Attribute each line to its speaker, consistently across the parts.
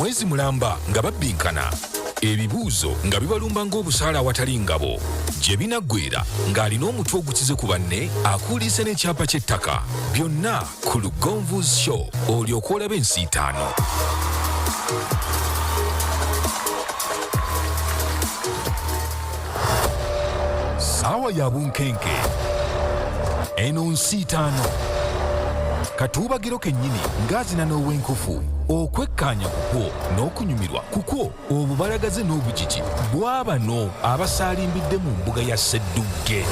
Speaker 1: Mwezi mulamba nga babbinkana, ebibuuzo nga bibalumba ng'obusaale awatali ngabo. Gye binaggweera ng'alina omutwe ogukize ku banne akuuliise n'ekyapa ky'ettaka. Byonna ku Lugonvu's Show olyoke olabe ensiitaano. Ssaawa ya bunkenke. Eno nsiitaano. Katuubagiro kennyini ng'azina n'ow'enkufu. Okwekkaanya kukwo n'okunyumirwa kukwo, obubalagaze n'obujiji bwa bano abasaalimbidde mu mbuga ya Sseddugge.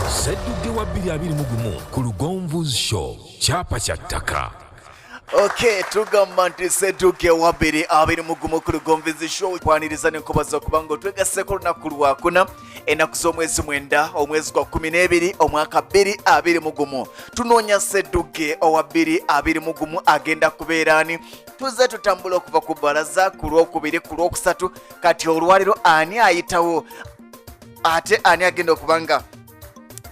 Speaker 1: Sseddugge wa 2021 ku Lugonvu's Show. Kyapa kya ttaka.
Speaker 2: Okay, tugamba nti Sseddugge wa 2021 ku Lugonvu's Show, kwaniriza n'enkobaza okubanga otwegasseko olunaku lwakuna, ennaku z'omwezi 9, omwezi gwa 12, omwaka 2021. Tunoonya Sseddugge owa 2021 agenda kubeera ani? Tuzze tutambula okuva ku bbalaza ku lwokubiri, ku lwokusatu, kati olwaliro ani ayitawo, ate ani agenda okuba nga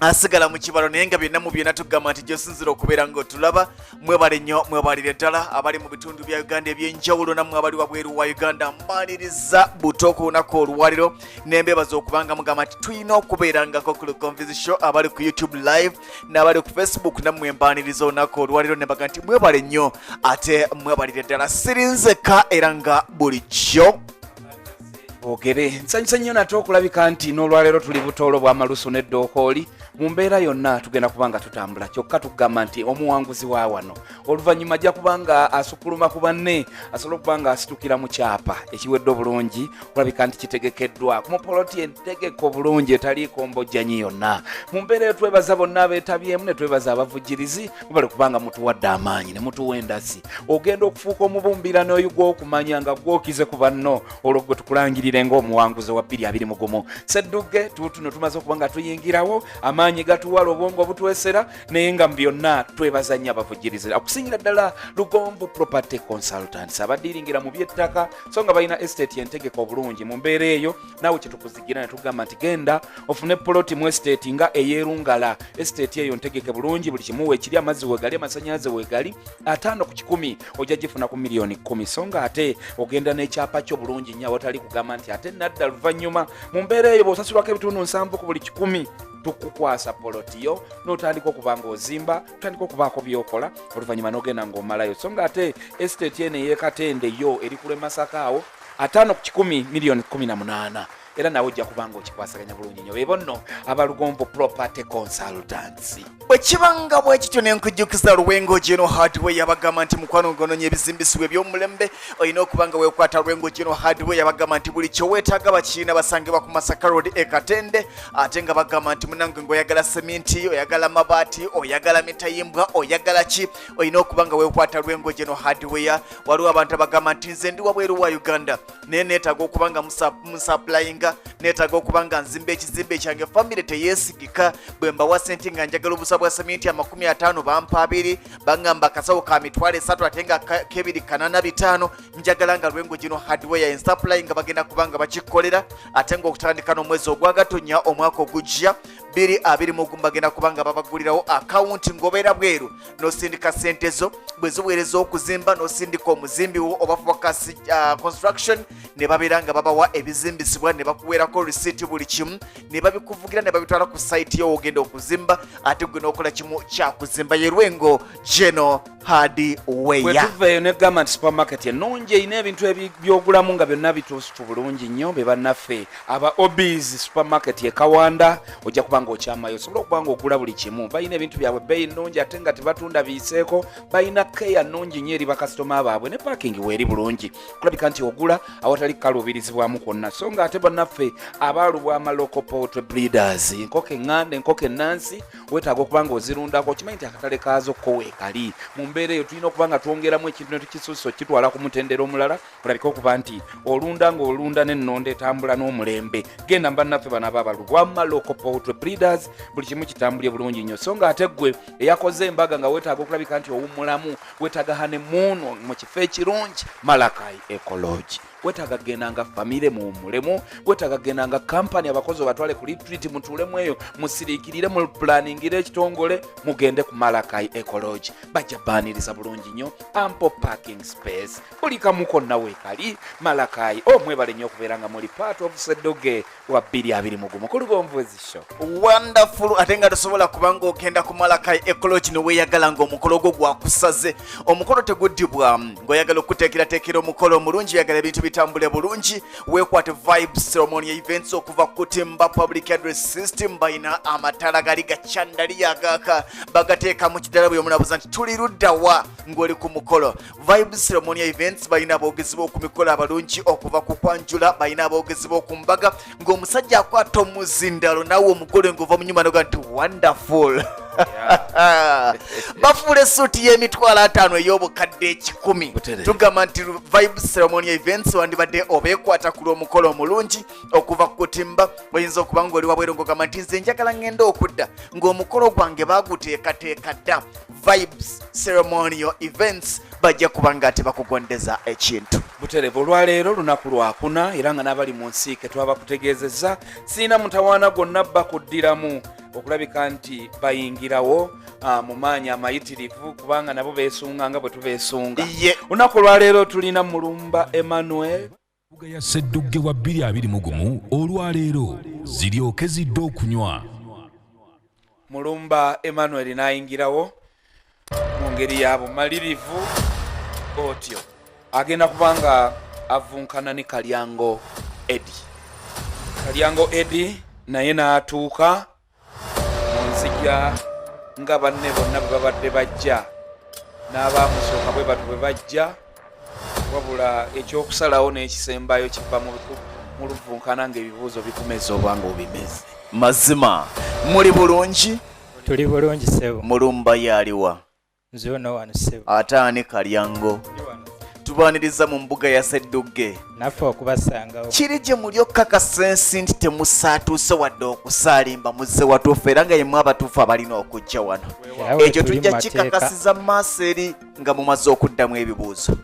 Speaker 2: asigala mu kibalo? Naye nga byonna mu byonna tugamba nti gyosinzira okubeera ng'otulaba, mwebale nnyo, mwebalire ddala abali mu bitundu bya Uganda ebyenjawulo, nammwe abali wabweru wa Uganda, mbaliriza buto ku lunaku olwaliro nembebaza okubanga mugamba nti tulina okubeerangako ku Lugonvu's Show. Abali ku YouTube live n'abali ku Facebook, nammwe mbaniriza olunaku olwaliro nembaga nti mwebale nnyo ate mwebalire ddala. Sirinzeka era nga bulijjo.
Speaker 3: Boogere nsanyusa nnyo nate okulabika nti n'olwaleero tuli butoolo bw'amalusu n'eddookooli. Mu mbeera yonna tugenda kuba nga tutambula, kyokka tugamba nti omuwanguzi wa wano oluvannyuma ajja kuba nga asukkuluma ku banne, asobole okuba nga asitukira mu kyapa ekiwedde obulungi, okulabika nti kitegekeddwa ku mupoloti entegeka obulungi etaliiko mbojjanyi yonna. Mu mbeera eyo twebaza bonna abeetabyemu ne twebaza abavujjirizi mubale kubanga mutuwadde amaanyi ne mutuwa endasi. Ogenda okufuuka omubumbira n'oyu gw'okumanya nga gwokize ku banno, olwo gwe tukulangirire ng'omuwanguzi wa 2021 Sseddugge. Tuutuno tumaze okuba nga tuyingirawo, amaanyi gatuwala, obwongo obutwesera, naye nga mu byonna twebaza nnyo abavujjirizi, okusingira ddala Lugonvu Property Consultants abadiiringira mu by'ettaka, so nga balina estate entegeka obulungi. Mu mbeera eyo naawe kyetukuzigira ne tugamba nti genda ofune poloti mu estate nga ey'erungala. Estate eyo ntegeke bulungi, buli kimu weekiri, amazzi wegali, amasannyalaze wegali, 50 ku 100 ojja gifuna ku miliyoni 10, so nga ate ogenda n'ekyapa kyo bulungi nnyo awatali kugamba nti ate nadda luvannyuma. Mu mbeera eyo bw'osasulwako 70% tukukwasa poloti yo n'otandika okuba ng'ozimba, otandika okubaako byokola, oluvannyuma n'ogenda ng'omalayo. So nga ate estate eno ey'ekatende yo eri ku lw'e Masaka awo, 50 ku 100 miliyoni 18, era nawe ojja kuba nga okikwasaganya bulungi nnyo. Bebo nno abalugonvu Property Consultants.
Speaker 2: Bwe kibanga bwe kityo, ne nkujjukiza Lwengo Geno Hardware. Yabagamba nti mukwano gononya ebizimbisibwa eby'omulembe, olina okuba nga weekwata Lwengo Geno Hardware. Yabagamba nti buli kyoweetaaga bakiina, basangibwa ku Masaka Road e Katende. Ate nga bagamba nti munange ng'oyagala seminti, oyagala mabaati, oyagala mitayimbwa, oyagala ki, olina okuba nga weekwata Lwengo Geno Hardware. Waliwo abantu abagamba nti nze ndi wabweru wa Uganda, naye neetaaga okuba nga musupplyinga, neetaaga okuba nga nzimba ekizimbe kyange, famire teyeesigika, bwe mbawa sente nga njagala obusa bwa seminti 50, bampa 20, baŋŋamba akasawo ka 30,000 ate nga kebiri kanana bitaano. Njagala nga Lwengo Gino Hardware ensupply nga bagenda kuba nga bakikolera, ate ng'okutandika n'omwezi ogwagatonya omwaka ogujja 2021 bagenda kuba nga babagulirawo akawunti. Ng'obeera bweru n'osindika sente zo, bwe ziweereza okuzimba n'osindika omuzimbi wo oba Focus Construction, ne babeera nga babawa ebizimbisibwa ne bakuweerako risiiti, buli kimu ne babikuvugira ne babitwala ku site yo wogenda okuzimba, ate gwe n'okola kimu kyakuzimba. Ye Lwengo Geno Hardware.
Speaker 3: Bwe tuva eyo negamba nti supermarket ennungi erina ebintu byogulamu nga byonna bituusitu bulungi nnyo, be bannaffe aba Obis Supermarket e Kawanda. Ojja kuba nga okyamayo osobola okuba nga ogula buli kimu. Balina ebintu byabwe bbeeyi nnungi ate nga tebatunda biyiseeko, balina keya nnungi nnyo eri bakasitoma baabwe, ne parking weeri bulungi kulabika nti ogula awatali kukaluubirizibwamu kwonna. So nga ate bannaffe abaalubwama Local Poultry Breeders, enkoko eŋŋanda, enkoko ennansi, weetaaga okuba nga ozirundako, okimanyi nti akatale kaazo ko weekali. Mu mbeera eyo tulina okuba nga twongeramu ekintu ne tukisusa okitwala ku mutendera omulala, olabika okuba nti olunda ng'olunda n'ennondo etambula n'omulembe. Genda mbannaffe bano aba abalubwama Local Poultry Breeders, buli kimu kitambulye bulungi nnyo. So nga ate ggwe eyakoze embaga nga weetaaga okulabika nti owummulamu, weetaaga honeymoon mu kifo ekirungi, Malakai Eco Lodge. Wetaaga kugenda nga famire muwummulemu, wetaaga kugenda nga kampani, abakozi obatwale ku retreat, mutuulemu eyo musiriikirire, mupulaningire ekitongole, mugende ku Malakai Eco Lodge. Bajja baaniriza bulungi nnyo, ample parking space, buli kamu konna weekali. Malakai, o mwebale nnyo okubeera nga muli part of Sseddugge wa 2021 ku Lugonvuzi Show.
Speaker 2: Wonderful. Ate nga tosobola kubanga ogenda ku Malakai Eco Lodge neweeyagala ng'omukolo gwo gwakusaze, omukolo teguddibwamu, ng'oyagala okuteekerateekera omukolo omulungi, oyagala ebintu bitambule bulungi, weekwate Vibes Ceremony Events. Okuva ku kutimba public address system, balina amataala gali gacandali agaaka, bagateeka mu kidala, buli omunabuza nti tuli luddawa ng'oli ku mukolo. Vibes Ceremony Events balina aboogezi b'oku mikolo abalungi, okuva ku kwanjula, balina aboogezi b'oku mbaga, ng'omusajja akwata omuzindalo naawe omugole ng'ova mu nyumba noga nti wonderful. Bafuula essuuti y'emitwalo 50 ey'obukadde 100. Tugamba nti Vibes Ceremony Events wandibadde obeekwata ku lw'omukolo omulungi. Okuva ku kutimba, oyinza okuba nga oli wabweru ng'ogamba nti nze njagala ngenda okudda ng'omukolo gwange baaguteekateeka dda. Vibes Ceremonial Events bajja kuba nga tebakugondeza ekintu.
Speaker 3: Buterevu. Olwaleero lunaku lwakuna, era nga n'abali mu nsiike twabakutegeezezza, siina mutawaana gwonna bakuddiramu okulabika nti bayingirawo mu maanyi amayitirivu, kubanga nabo beesunga nga bwe tubeesunga. Olunaku olwaleero tulina Mulumba Emmanuel.
Speaker 1: Mbuga ya Sseddugge wa 2021 olwaleero ziryoke zidde okunywa.
Speaker 3: Mulumba Emmanuel n'ayingirawo mu ngeri ya bumalirivu otyo, agenda kubanga avunkana ne Kalyango Edi. Kalyango Edi naye n'atuuka mu nzija nga banne bonna bwe babadde bajja, n'abaamusooka bwe batu bwe bajja, wabula ekyokusalawo n'ekisembayo kiva mu luvunkana ng'ebibuuzo bikumeza oba ng'obimeze.
Speaker 2: Mazima muli bulungi?
Speaker 4: Tuli bulungi, ssebo.
Speaker 2: Mulumba yaliwa?
Speaker 4: Nze ono wano, ssebo.
Speaker 2: Ate ani Kalyango? Tubaaniriza mu mbuga ya Sseddugge.
Speaker 4: Naffe okubasangawo.
Speaker 2: Kiri gye muli okukakasa ensi nti temusaatuuse wadde okusaalimba, muzze watuufu, era nga yemmwe abatuufu abalina okujja wano.
Speaker 4: Era we
Speaker 2: Ekyo
Speaker 4: tuli
Speaker 2: tujja
Speaker 4: mu mateeka.
Speaker 2: kikakasiza mu maaso eri nga mumaze okuddamu ebibuuzo.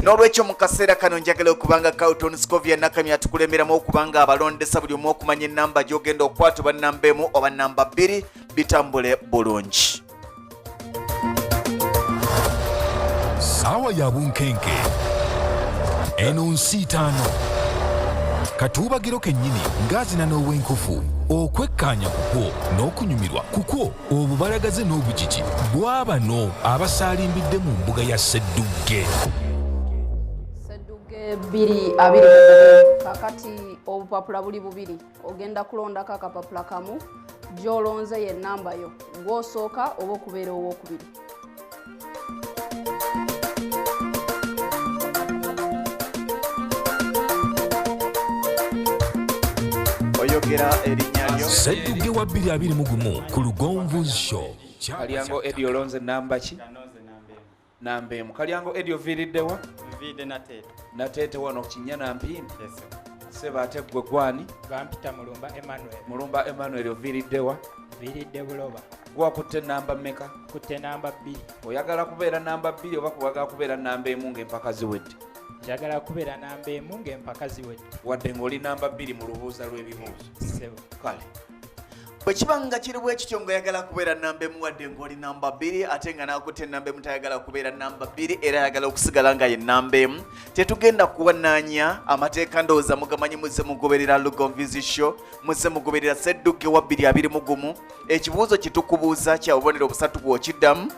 Speaker 2: N'olwekyo mu kaseera kano njagala okubanga Carlton Scovia Nakamya atukulemberamu okubanga abalondesa buli omu okumanya enamba gy'ogenda okukwata, oba namba 1 oba namba 2, bitambule bulungi.
Speaker 1: Saawa ya bunkenke eno nsiitaano, katuubagiro kennyini ng'azina n'ow'enkufu, okwekkaanya kukwo n'okunyumirwa kukwo, obubalagaze n'obugigi bwa bano abasaalimbidde mu mbuga ya Sseddugge.
Speaker 5: Sseddugge 2021. Kakati obupapula buli bubiri, ogenda kulondako akapapula kamu, gy'olonze ye namba yo, gw'osooka oba okubeera owokubiri.
Speaker 2: Oyogera erinnya lyo.
Speaker 1: Sseddugge wa 2021 ku Lugonvu Show.
Speaker 3: Kalyango Edi, olonze namba ki? Namba 1. Kalyango Edi, oviiriddewa?
Speaker 6: Nviidde Nateete.
Speaker 3: Nateete wano Kinya na Mpindi?
Speaker 6: Yes.
Speaker 3: Seba, ate gwe gwani?
Speaker 4: Bampita Mulumba Emmanuel.
Speaker 3: Mulumba Emmanuel, oviiriddewa?
Speaker 4: Nviiridde Buloba.
Speaker 3: Gwakutte namba mmeka?
Speaker 4: Kutte namba 2.
Speaker 3: Oyagala kubeera namba 2 oba kuwagala kubeera namba 1 ng'empaka ziwedde?
Speaker 4: Njagala kubeera namba 1 ng'empaka ziwedde.
Speaker 3: Wadde ng'oli namba 2 mu lubuuza lw'ebibuuzo?
Speaker 4: Ssebo.
Speaker 3: Kale.
Speaker 2: Bwe kiba nga kiri bwe kityo, ng'oyagala kubeera namba 1 wadde ng'oli namba 2, ate nga n'akutte enamba 1 tayagala kubeera namba 2, era ayagala okusigala nga ye namba 1, tetugenda kuwanaanya amateeka. Ndowooza mugamanyi, muzze mugoberera Lugonvuzi Show, muzze mugoberera Sseddugge wa 2021. Ekibuuzo kye tukubuuza kya bubonero busatu bw'okiddamu.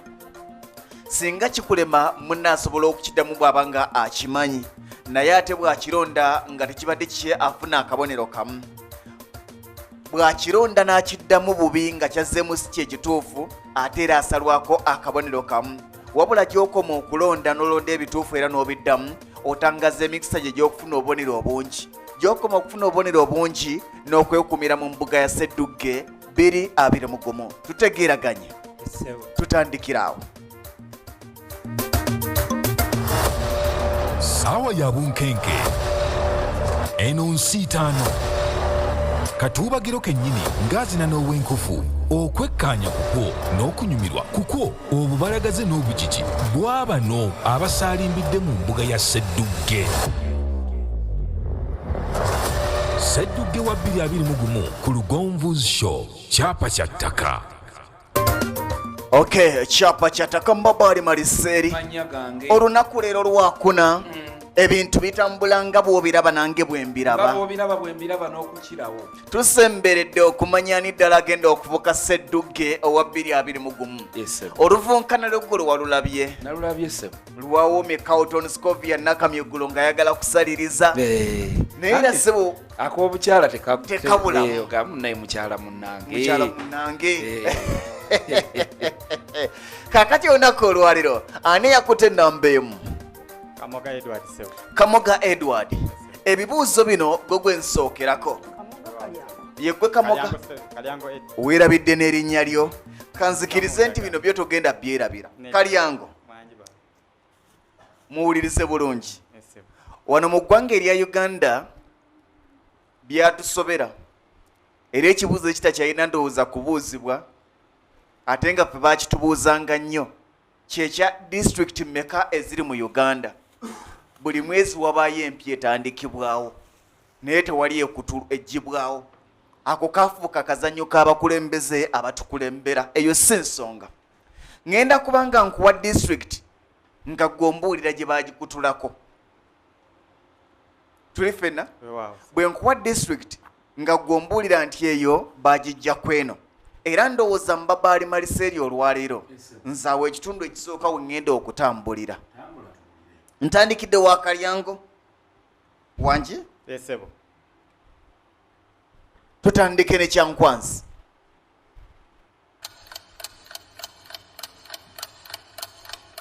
Speaker 2: Singa kikulema, munaasobola okukiddamu bw'aba nga akimanyi, naye ate bw'akironda nga tekibadde kikye, afuna akabonero kamu. Bw'akironda n'akiddamu bubi nga kyazzeemu si kyekituufu, ate era asalwako akabonero kamu. Wabula gy'okoma okulonda n'olonda ebituufu era n'obiddamu, otangaza emikisa gye gy'okufuna obubonero obungi. Gy'okoma okufuna obubonero obungi n'okwekumira mu mbuga ya Sseddugge 2021. Tutegeeraganye?
Speaker 4: Ssebo.
Speaker 2: Tutandikira awo.
Speaker 1: Saawa ya bunkenke eno nsiitaano, katuubagiro kennyini ng'azina n'ow'enkufu, okwekkaanya kukwo n'okunyumirwa kukwo, obubalagaze n'obugigi bwa bano abasaalimbidde mu mbuga ya Sseddugge. Sseddugge wa 2021 ku Lugonvu's Show, kyapa kya ttaka.
Speaker 2: Okay, kyapa kya ttaka Mbabaali Maliseeri.
Speaker 3: Mannya gange.
Speaker 2: Olunaku leero lwakuna, ebintu bitambula nga bw'obiraba nange bwe
Speaker 3: Nga
Speaker 2: mbiraba.
Speaker 3: bw'obiraba bwe mbiraba n'okukirawo.
Speaker 2: Tusemberedde okumanya ani ddala agenda okuvuka Sseddugge owa 2021.
Speaker 3: Yes, sir.
Speaker 2: Oluvunkana lw'eggulu walulabye?
Speaker 3: Nalulabye ssebo.
Speaker 2: Lwawomye Carlton Scovia Nakamyeggulo ng'ayagala kusaliriza. Naye era ssebo
Speaker 3: ak'obukyala
Speaker 2: Tekabulamu.
Speaker 3: Naye mukyala munnange.
Speaker 2: Mukyala munnange. Kaakati olunaku olwaliro ani yakutte ennamba emu?
Speaker 6: Kamoga Edward Sebo.
Speaker 2: Kamoga Edward, ebibuuzo bino gwe gwe nsookerako.
Speaker 5: Kamoga Kalyango.
Speaker 2: Yegwe Kamoga?
Speaker 6: Kalyango Sebo, Kalyango Ed.
Speaker 2: Weerabidde n'erinnya lyo. Kanzikirize nti bino byo togenda byerabira. Kalyango,
Speaker 6: Mwangi ba.
Speaker 2: muwulirize bulungi.
Speaker 6: Yes, Sebo.
Speaker 2: Wano mu ggwanga erya Uganda byatusobera, era ekibuuzo ekitakyalina ndowooza kubuuzibwa, ate nga ffe bakitubuuzanga nnyo, kyekya disitulikiti mmeka eziri mu Uganda. Buli mwezi wabaayo empya etandikibwawo, naye tewali eggyibwawo. Ako kafuuka kazannyo k'abakulembeze abatukulembera. Eyo si nsonga. Ŋŋenda kubanga nkuwa disitulikiti nga ggwe ombuulira gye baagikutulako. Tuli ffenna?
Speaker 6: Weewaawo.
Speaker 2: Bwe nkuwa disitulikiti nga ggwe ombuulira nti eyo bagijja kweno. Era ndowooza Mbabaali Maliseeri olwaleero nze awo ekitundu ekisooka we ŋŋenda okutambulira. Ntandikidde wa Kalyango wangi.
Speaker 6: Yes, Sebo.
Speaker 2: Tutandike ne Kyankwanzi.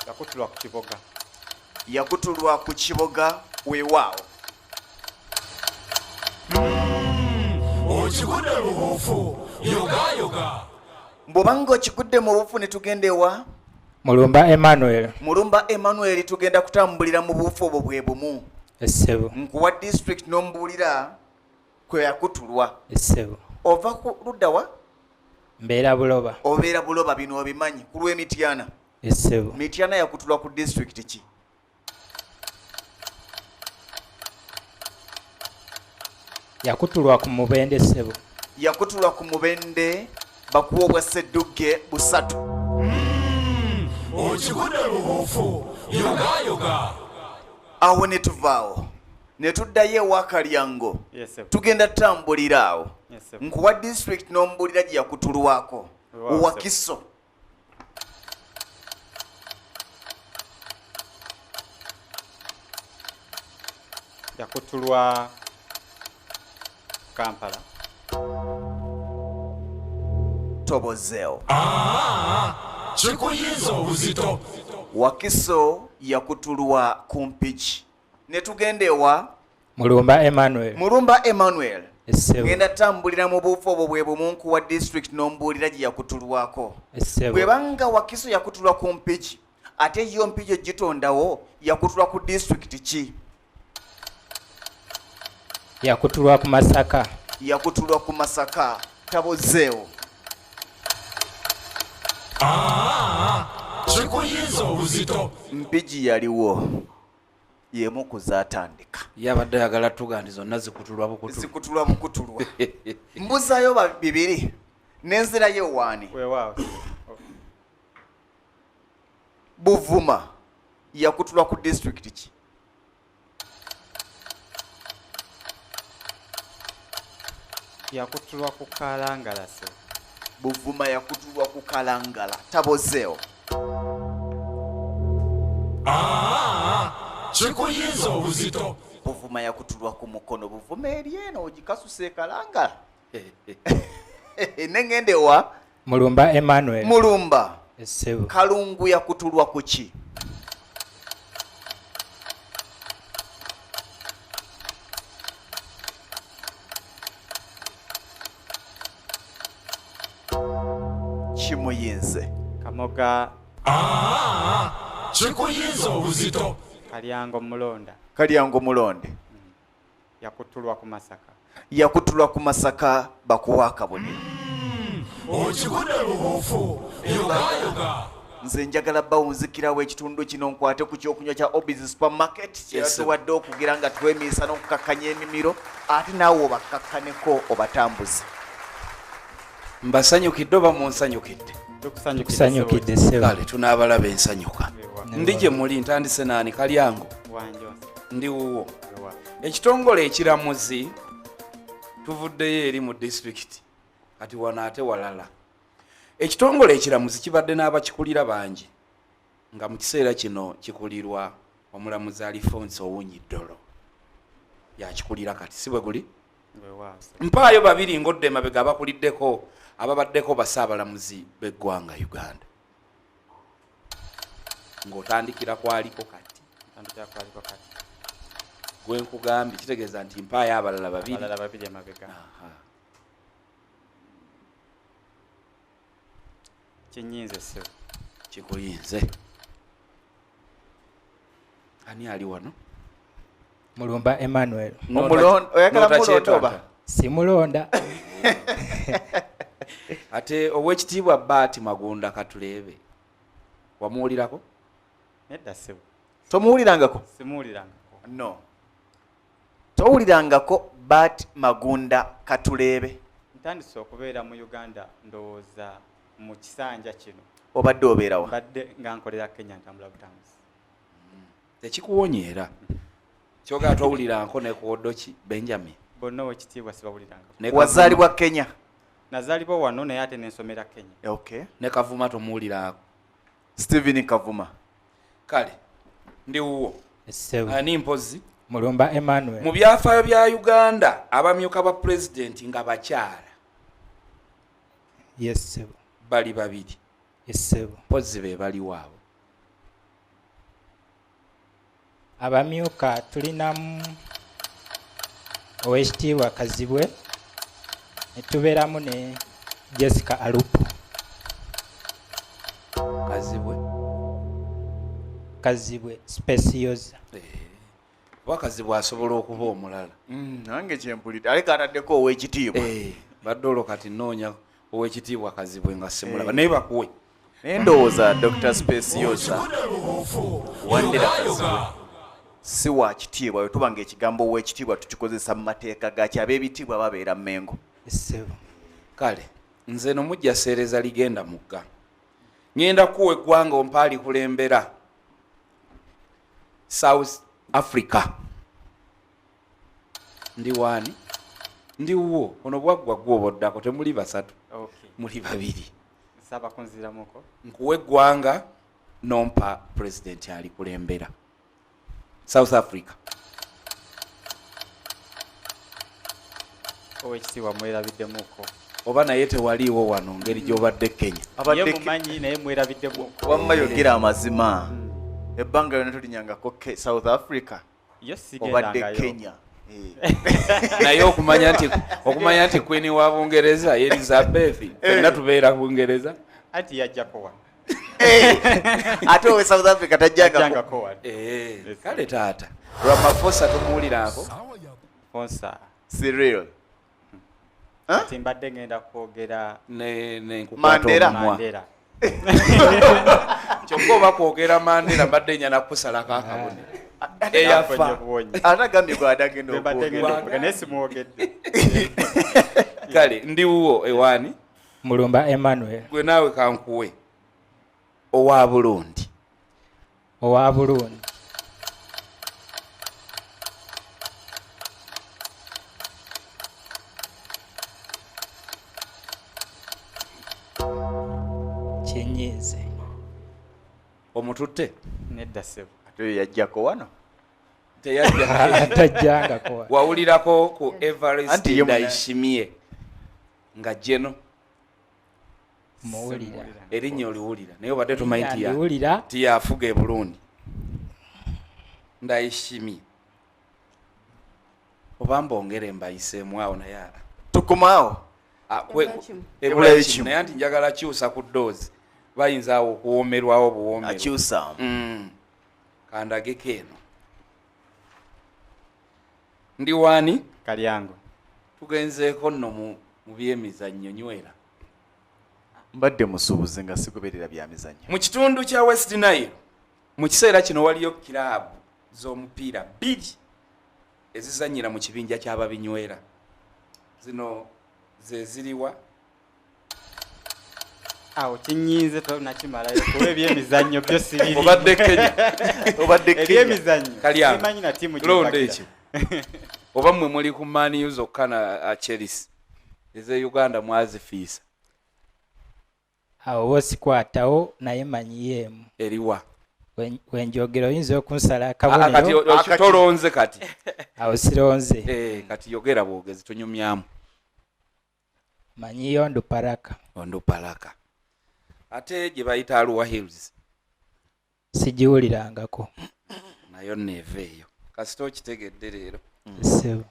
Speaker 6: Yakutulwa ku Kiboga.
Speaker 2: Yakutulwa ku Kiboga, weewaawo.
Speaker 1: Okigudde mu buufu, yogayoga.
Speaker 2: Bw'obanga okigudde mu buufu, ne tugenda ewa
Speaker 4: Mulumba Emmanuel.
Speaker 2: Mulumba Emmanuel, tugenda kutambulira mu buufu obwo bwe bumu.
Speaker 4: Essebo.
Speaker 2: Nkuwa district n'ombuulira kwe yakutulwa.
Speaker 4: Essebo.
Speaker 2: Ova ku ludda wa?
Speaker 4: Mbeera Buloba.
Speaker 2: Obeera Buloba, bino obimanyi ku lw'Emityana.
Speaker 4: Essebo.
Speaker 2: Mityana yakutulwa ku district ki?
Speaker 4: Yakutulwa ku Mubende ssebo.
Speaker 2: Yakutulwa ku Mubende, bakuwa obwa sseddugge busatu.
Speaker 1: Okigudde mu buufu, yogayoga.
Speaker 2: Awo ne tuvaawo ne tuddayo ewa Kalyango.
Speaker 6: Yes, Sebo.
Speaker 2: Tugenda tutambulira awo.
Speaker 6: Yes, Sebo.
Speaker 2: Nkuwa district n'ombuulira gye yakutulwako.
Speaker 6: Weewaawo,
Speaker 2: Wakiso.
Speaker 6: Yakutulwa Kampala.
Speaker 2: Tobozeewo.
Speaker 1: Kikuyinza obuzito.
Speaker 2: Wakiso yakutulwa ku Mpigi. Ne tugenda ewa
Speaker 4: Mulumba Emmanuel.
Speaker 2: Mulumba Emmanuel.
Speaker 4: Essebo.
Speaker 2: Ngenda tambulira mu buufu obwo bwe bumu, nkuwa district n'ombuulira gye yakutulwako.
Speaker 4: Essebo.
Speaker 2: Bwebanga Wakiso yakutulwa ku Mpigi, ate yo Mpigi egitondawo yakutulwa ku disitulikiti ki?
Speaker 4: Yakutulwa ku Masaka.
Speaker 2: Yakutulwa ku Masaka, tabozeewo.
Speaker 1: Kikuyinza obuzito.
Speaker 2: Mpigi yaliwo yemu ku zaatandika.
Speaker 3: Yabadde ayagala tuga nti zonna zikutulwa bukutulwa.
Speaker 2: Zikutulwa bukutulwa. Mbuzayo bibiri n'enzirayo ewaani.
Speaker 6: Weewaawo.
Speaker 2: Buvuma yakutulwa ku disitulikiti ki?
Speaker 6: Yakutulwa ku Kalangala ssebo.
Speaker 2: Buvuma yakutulwa ku Kalangala, tabozeewo.
Speaker 1: Kikuyinza obuzito.
Speaker 2: Buvuma yakutulwa ku Mukono. Buvuma eri eno ogikasusa ekalangala. Nengenda ewa
Speaker 4: Mulumba Emmanuel.
Speaker 2: Mulumba.
Speaker 4: Essebo.
Speaker 2: Kalungu yakutulwa ku ki? Kimuyinze.
Speaker 6: Kamoga.
Speaker 1: Kikuyinza obuzito.
Speaker 6: Kalyango Mulonda.
Speaker 2: Kalyango Mulonde.
Speaker 6: Yakutulwa ku Masaka.
Speaker 2: Yakutulwa ku Masaka, bakuwa akabonero.
Speaker 1: Okigudde mu buufu, yogayoga.
Speaker 2: Nze njagala bawunzikirawo ekitundu kino nkwate ku kyokunywa kya Obis Supermarket kyeyatuwadde okugira nga twemiisa n'okukakkanya emimiro, ate naawe obakkakkaneko obatambuze.
Speaker 3: Mbasanyukidde oba munsanyukidde?
Speaker 4: Tukusanyukidde ssebo.
Speaker 3: Kale tunaabalaba ensanyuka. Ndi gye muli ntandise naani? Kalyango ndi wuwo. Ekitongole ekiramuzi tuvuddeyo eri mu disitulikiti, kati wano ate walala. Ekitongole ekiramuzi kibadde n'abakikulira bangi, nga mu kiseera kino kikulirwa omulamuzi Alifonso Owinyi Ddolo yakikulira kati, si bwe guli? Mpaayo babiri ng'odda emabega abakuliddeko ababaddeko basaabalamuzi b'eggwanga Uganda, ng'otandikira kwaliko kati. Gwe nkugambye kitegeeza nti mpaayo abalala babiri.
Speaker 6: Kinyinze ssebo.
Speaker 3: Kikuyinze. Ani ali wano?
Speaker 4: Mulumba Emmanuel.
Speaker 2: Oyagala mulonda oba?
Speaker 4: Simulonda.
Speaker 3: Ate owekitiibwa Baati Magunda Katureebe wamuwulirako?
Speaker 6: Nedda ssebo.
Speaker 2: Tomuwulirangako?
Speaker 6: Simuwulirangako.
Speaker 2: No. Towulirangako Baati Magunda Katureebe?
Speaker 6: Ntandise okubeera mu Uganda ndowooza mu kisanja kino.
Speaker 2: Obadde obeerawa?
Speaker 6: Mbadde nga nkolera Kenya, ntambula butambuzi.
Speaker 3: Tekikuwonya era. Kyogera towuliranko ne ku Odoki Benjamin.
Speaker 6: Bonna owekitiibwa sibawulirangako.
Speaker 2: Wazaalibwa Kenya?
Speaker 6: Nazaalibwa wano naye ate nensomera Kenya.
Speaker 2: Okay.
Speaker 3: Ne Kavuma tomuwulirako?
Speaker 2: Stephen Kavuma.
Speaker 3: Kale ndi wuwo. Ani mpozi?
Speaker 4: Mulumba Emmanuel.
Speaker 3: Mu byafaayo bya Uganda abamyuka ba pulezidenti nga bakyala.
Speaker 4: Yes ssebo.
Speaker 3: Bali babiri.
Speaker 4: Yes ssebo.
Speaker 3: Mpozi be baliwo abo.
Speaker 4: Abamyuka tulinamu owekitiibwa Kazibwe ne tubeeramu ne Jessica Alupo.
Speaker 3: Kazibwe?
Speaker 4: Kazibwe Specioza.
Speaker 3: Oba Kazibwe asobola okuba omulala.
Speaker 2: Nange kyempulidde aleka ataddeko owekitiibwa.
Speaker 3: Badde olwo kati nnoonya owekitiibwa Kazibwe nga simulaba, naye bakuwe.
Speaker 2: Naye ndowooza Dr. Specioza Wandera Kazibwe si wa kitiibwa. Bwe tuba ng'ekigambo owekitiibwa tukikozesa mu mateeka gaki, ab'ebitiibwa babeera Mmengo.
Speaker 4: Ssebo.
Speaker 3: Kale nze no mujja seereza ligenda mugga. Ngenda kuwa eggwanga ompa alikulembera South Africa. Ndi waani? Ndi wuwo. Ono bwaggwa gwe oboddako, temuli basatu. Muli babiri.
Speaker 6: Nsaba kunziramuko.
Speaker 3: Nkuwa eggwanga nompa pulezidenti alikulembera South Africa.
Speaker 6: Owekitiibwa mwerabiddemuko.
Speaker 3: Oba naye tewaliiwo wano ngeri gy'obadde Kenya.
Speaker 6: Ye mumanyi naye mwerabiddemuko.
Speaker 2: Wamma yogera amazima. Ebbanga lyonna tulinyangako South Africa.
Speaker 6: Yo
Speaker 2: Obadde
Speaker 6: sigendangayo.
Speaker 2: Kenya.
Speaker 3: Naye okumanya nti Queen wa Bungereza Elizabeth, fenna tubeera Bungereza.
Speaker 6: Anti yajjako wano.
Speaker 2: Ate owe South Africa tajjangako.
Speaker 6: Tajjangako wano.
Speaker 3: Kale taata, Ramaphosa tumuwulirako?
Speaker 6: Fonsa.
Speaker 2: Cyril.
Speaker 6: Kati mbadde ngenda kwogera
Speaker 3: ne nkukwata
Speaker 2: Mandela.
Speaker 3: omumwa.
Speaker 6: Mandela.
Speaker 3: Kyokka oba kwogera Mandela mbadde nyana kukusalako akabone. Eyafa.
Speaker 2: Ate agambye gw'adagenda
Speaker 6: Mbadde ngenda
Speaker 2: okwogera.
Speaker 6: okwogera, naye simwogedde.
Speaker 3: Kale ndi wuwo ewaani?
Speaker 4: Mulumba Emmanuel.
Speaker 3: Gwe naawe kankuwe owa Burundi.
Speaker 4: Owa Burundi. Kinyiize.
Speaker 3: Omututte?
Speaker 6: Nedda ssebo.
Speaker 2: Ate oyo yajjako wano?
Speaker 3: Teyajja.
Speaker 4: Tajjangako wano.
Speaker 3: Wawulirako ku Everest
Speaker 2: Anti ye muna-
Speaker 3: Ndayishimiye nga jeno?
Speaker 4: Muwulira.
Speaker 3: Erinnya oliwulira naye obadde tomanyi nti
Speaker 4: Ndiwulira.
Speaker 3: nti yafuga e Burundi. Ndayishimiye. Oba mbongere mbayiseemu awo naye
Speaker 2: Tukomaawo.
Speaker 7: Ebulayo kimu.
Speaker 3: Ebulayo
Speaker 2: Ebulayo
Speaker 3: kimu.
Speaker 2: kimu.
Speaker 3: Naye anti njagala kyusa ku ddoozi. Bayinza awo okuwoomerwawo obuwoomerwa.
Speaker 2: Akyusa.
Speaker 3: Kandageko eno. Ndi waani?
Speaker 6: Kalyango.
Speaker 3: Tugenzeeko nno mu byemizannyo nywera.
Speaker 2: Mbadde musuubuzi nga sigoberera bya mizannyo.
Speaker 3: Mu kitundu kya West Nile mu kiseera kino waliyo kiraabu z'omupiira bbiri ezizannyira mu kibinja ky'ababinywera. Zino ze ziriwa?
Speaker 6: Awo kinyinze tonakimalayo kuba ebyemizannyo byo sibiri.
Speaker 3: Obadde Kenya.
Speaker 2: Obadde Kenya.
Speaker 6: Ebyemizannyo
Speaker 3: Kalyango.
Speaker 6: simanyi na ttiimu gye
Speaker 3: Londa
Speaker 6: mpagira.
Speaker 3: ekyo. Oba mmwe muli ku Man U zokka na Chelsea. Ez'e Uganda mwazifiisa.
Speaker 4: Awo wo sikwatawo naye manyiyo emu.
Speaker 3: Eriwa?
Speaker 4: Wenjogera oyinza okunsala
Speaker 3: Ah, kati
Speaker 4: akabonero.
Speaker 3: tolonze kati.
Speaker 4: Awo sironze.
Speaker 3: Kati yogera bwogezi tunyumyamu.
Speaker 4: Manyiyo Onduparaka.
Speaker 3: Onduparaka. Ate gye bayita Arua Hills.
Speaker 4: Sigiwulirangako.
Speaker 3: Nayo nneeva eyo. Kasita okitegedde leero.
Speaker 4: Ssebo.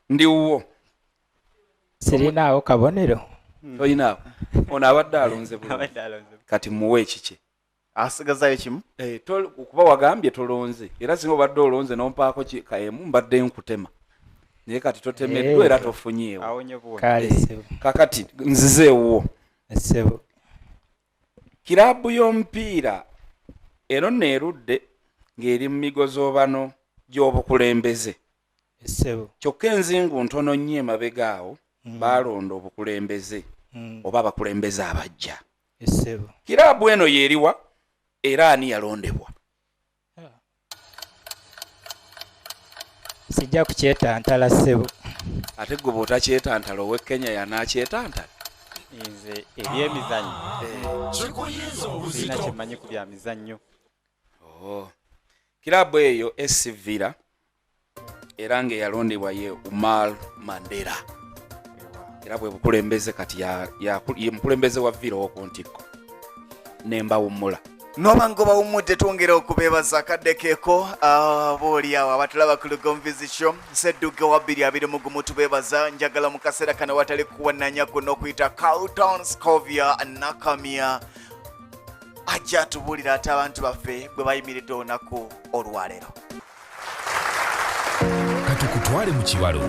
Speaker 3: Ndi wuwo.
Speaker 4: Sirinaawo kabonero.
Speaker 3: Tolinaawo. Ono abadde alonze bulungi.
Speaker 6: Abadde alonze.
Speaker 3: Kati muwe ekikye.
Speaker 2: Asigazaayo kimu?
Speaker 3: Kuba wagambye tolonze. Era singa obadde olonze n'ompaako kaemu mbadde nkutema. Naye kati totemeddwa era tofunyeewo.
Speaker 6: Awonye buwonye.
Speaker 4: Kale, ssebo.
Speaker 3: Kakati nzize ewuwo.
Speaker 4: Ssebo.
Speaker 3: Kiraabu y'omupiira eno nno erudde ng'eri mu migozoobano gy'obukulembeze.
Speaker 4: Ssebo.
Speaker 3: Kyokka enzingu ntono nnyo emabega awo baalonda obukulembeze oba abakulembeze abajja.
Speaker 4: Ssebo.
Speaker 3: Kiraabu eno y'eriwa era ani yalondebwa?
Speaker 4: Sijja kukyetantala ssebo.
Speaker 3: Ate gwe bw'otakyetantala ow'e Kenya yanaakyetantala?
Speaker 6: Nze ebyemizannyo. Sirina kye mmanyi ku bya mizannyo.
Speaker 3: Oh. Kiraabu eyo SC Villa era ng'eyalondebwa ye Umar Mandela. Era bwe bukulembeze kati ye mukulembeze wa Villa ow'oku ntikko. Ne mbawummula.
Speaker 2: Noba nga obawummudde twongera okubeebaza akadde keeko abooli awo abatulaba ku Lugonvu's Show Ssedduge wa 2021 tubeebaza. Njagala mu kaseera kano watali kuwannanya kuno okuyita Carlton Scovia Nakamya ajja atubuulira ate abantu baffe bwe bayimiridde olunaku olwaleero.
Speaker 1: Katukutwale mu kibalo.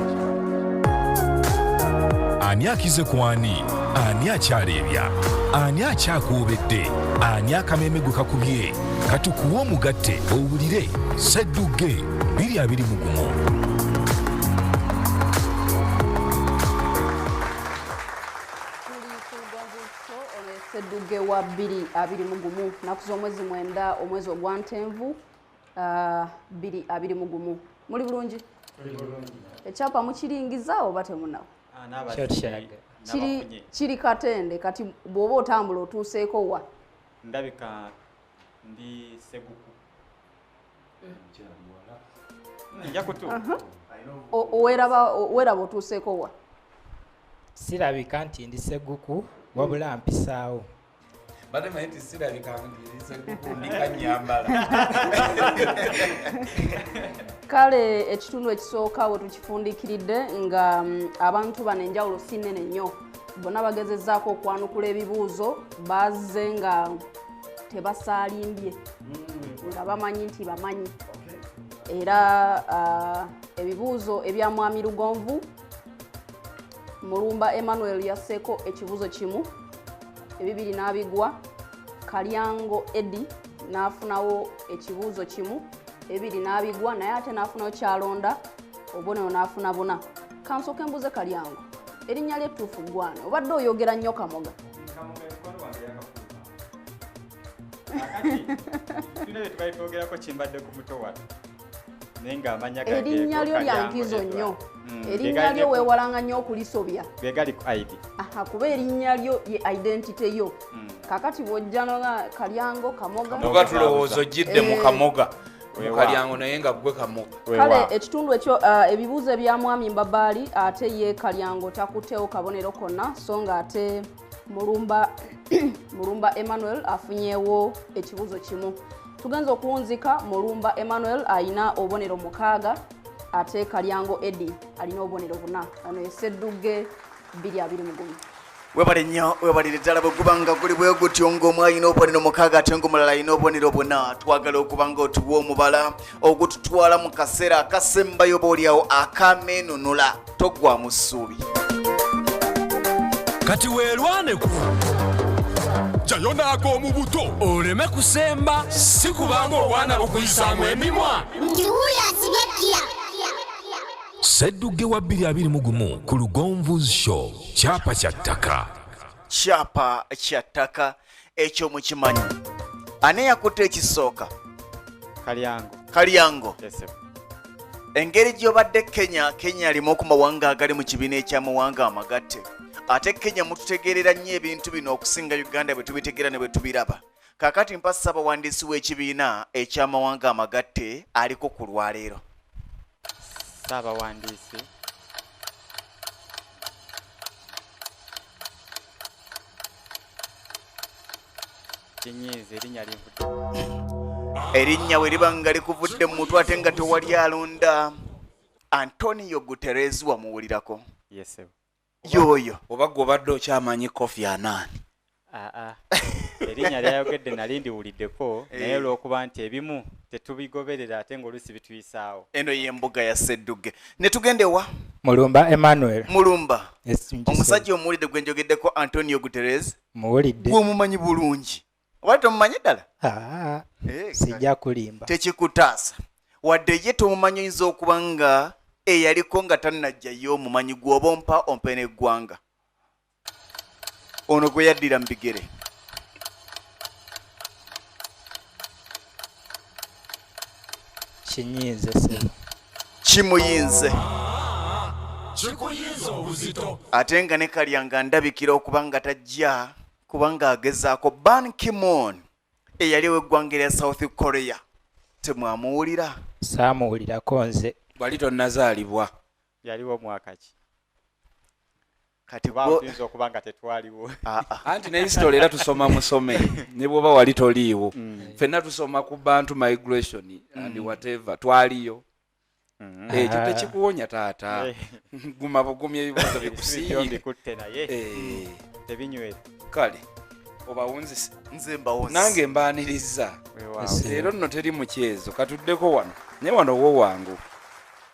Speaker 1: Ani akize ku ani? Ani akyaleebya? Ani akyakuobedde? Ani akameeme gwe kakubye? Katukuwe omugatte owulire Ssedduge 2021.
Speaker 5: Tuli ku Lugonvu's Show ono Ssedduge wa 2021 nnaku z'omwezi 9 omwezi ogwa Ntenvu, 2021. Muli bulungi? Ekyapa mukiringiza oba temunawo?
Speaker 4: Kyo tukyaga.
Speaker 5: Kiri Katende, kati bw'oba otambula otuuseeko wa?
Speaker 6: Ndabika ndi Seguku. Nja kutuuka.
Speaker 5: Weeraba otuuseeko wa?
Speaker 4: Sirabika nti ndi Seguku wabula mpisaawo.
Speaker 3: Mbadde manyi nti sirabika nti ndi Seguku, ndi Kanyambala.
Speaker 5: Kale ekitundu ekisooka we tukifundikiridde nga abantu bano enjawulo si nnene nnyo. Bonna bagezezzaako okwanukula ebibuuzo, bazze nga tebasaalimbye, nga bamanyi nti bamanyi. Era ebibuuzo ebya Mwami Lugonvu, Mulumba Emmanuel yasseeko ekibuuzo kimu, ebibiri n'abigwa. Kalyango Eddy n'afunawo ekibuuzo kimu, ebibiri n'abigwa, naye ate n'afunawo kyalonda, obubonero n'afuna buna. Kansooke mbuuze Kalyango, erinnya lye ettuufu ggwani? Obadde oyogera nnyo Kamoga.
Speaker 6: Kamoga mukwano wange yakafuuka. Kakati, tulina bye tubadde twogerako kimbadde ku muto wano. Naye ng'amannya gange
Speaker 5: Erinnya lyo lya
Speaker 6: Kalyango
Speaker 5: nkizo
Speaker 6: Edward.
Speaker 5: nnyo. Erinnya lyo weewalanga nnyo okulisobya.
Speaker 6: Ge gali ku ID.
Speaker 5: Aha, kuba erinnya lyo ye identity yo. Kakati bw'ojja n'oga Kalyango, Kamoga.
Speaker 3: Kamoga tulowooza ojjidde mu Kamoga. Mu
Speaker 6: Weewaawo.
Speaker 3: Kalyango naye nga ggwe Kamoga.
Speaker 6: Weewaawo.
Speaker 5: Kale ekitundu ekyo, ebibuuzo ebya Mwami Mbabaali ate ye Kalyango takuttewo kabonero konna, so nga ate Mulumba Emmanuel afunyeewo ekibuuzo kimu. Tugenze okuwunzika, Mulumba Emmanuel alina obubonero 6, ate Kalyango Eddy alina obubonero 4. Ono ye Ssedduge 2021.
Speaker 2: Webale nnyo, webalire ddala. Bwe guba nga guli bwe gutyo ng'omu alina obubonero 6 ate ng'omulala alina obubonero 4, twagala okuba nga otuwa omubala ogututwala mu kaseera akasembayo booliawo akameenunula. Toggwamu ssuubi.
Speaker 1: Kati weerwaneko. Jjayo n'ag'omu buto oleme kusemba si kubanga obwana bukuyisaamu emimwa.
Speaker 7: Nti wuuyo asibye kkira.
Speaker 1: Sseddugge wa 2021 ku Lugonvu's Show. Kyapa kya ttaka.
Speaker 2: Kyapa kya ttaka ekyo mukimanyi. Ani yakutte ekisooka?
Speaker 6: Kalyango.
Speaker 2: Kalyango.
Speaker 6: Yes, sir.
Speaker 2: Engeri gy'obadde Kenya, Kenya alimu ku mawanga agali mu kibiina eky'amawanga amagatte. Ate Kenya mututegeerera nnyo ebintu bino okusinga Uganda bwe tubitegeera ne bwe tubiraba. Kaakati mpa ssabawandiisi w'ekibiina eky'amawanga amagatte aliko ku lwaleero.
Speaker 6: Ssaabawandiisi. Kinyiiza erinnya linvudde.
Speaker 2: Erinnya bwe liba nga likuvudde mu mutwe ate nga tewali alonda. Antonio Guterres wamuwulirako?
Speaker 6: Yes, sir.
Speaker 2: Yoyo.
Speaker 3: Oba gwe obadde okyamanyi Kofi Annan?
Speaker 6: Aa, erinnya lyayogedde nali ndiwuliddeko, naye olw'okuba nti ebimu tetubigoberera ate ng'oluusi bituyisaawo.
Speaker 2: Eno y'embuga ya Sseddugge. Ne tugenda ewa?
Speaker 4: Mulumba Emmanuel.
Speaker 2: Mulumba.
Speaker 4: Yes, ngisebo.
Speaker 2: Omusajja omuwulidde gwe njogeddeko Antonio Guterres?
Speaker 4: Muwulidde.
Speaker 2: Gwe omumanyi bulungi. Oba tomumanyi ddala?
Speaker 4: Aa, sijja kulimba.
Speaker 2: Tekikutaasa. Wadde ye tomumanyi oyinza okuba nga eyaliko nga tannajja ye omumanyi gw'oba ompa ompe n'eggwanga. Ono gwe yaddira mu bigere.
Speaker 4: Kinyinze ssebo.
Speaker 2: Kimuyinze.
Speaker 1: Kikuyinza obuzito.
Speaker 2: Ate nga ne Kalyanga ndabikira okuba nga tajja kubanga agezaako Ban Ki-moon eyali ow'eggwanga erya South Korea. Temwamuwulira?
Speaker 4: Saamuwulirako nze.
Speaker 3: Wali tonnazaalibwa.
Speaker 6: Yaliwo mwaka ki?
Speaker 2: Kati
Speaker 6: Oba
Speaker 2: gwo
Speaker 6: tuyinza okuba nga tetwaliwo.
Speaker 3: Anti ne history era tusoma musome ne bw'oba wali toliiwo. Ffenna tusoma ku Bantu migration and whatever twaliyo. Ekyo tekikuwonya taata. Guma bugumi ebibuuzo bikusiiye.
Speaker 6: Bikutte naye. Tebinywera.
Speaker 3: Kale obawunzise.
Speaker 2: Nze mbawunzise.
Speaker 3: Nange mbaaniriza.
Speaker 6: Weewaawo.
Speaker 3: Leero nno teri mukyezo katuddeko wano. Naye wano wo wangu.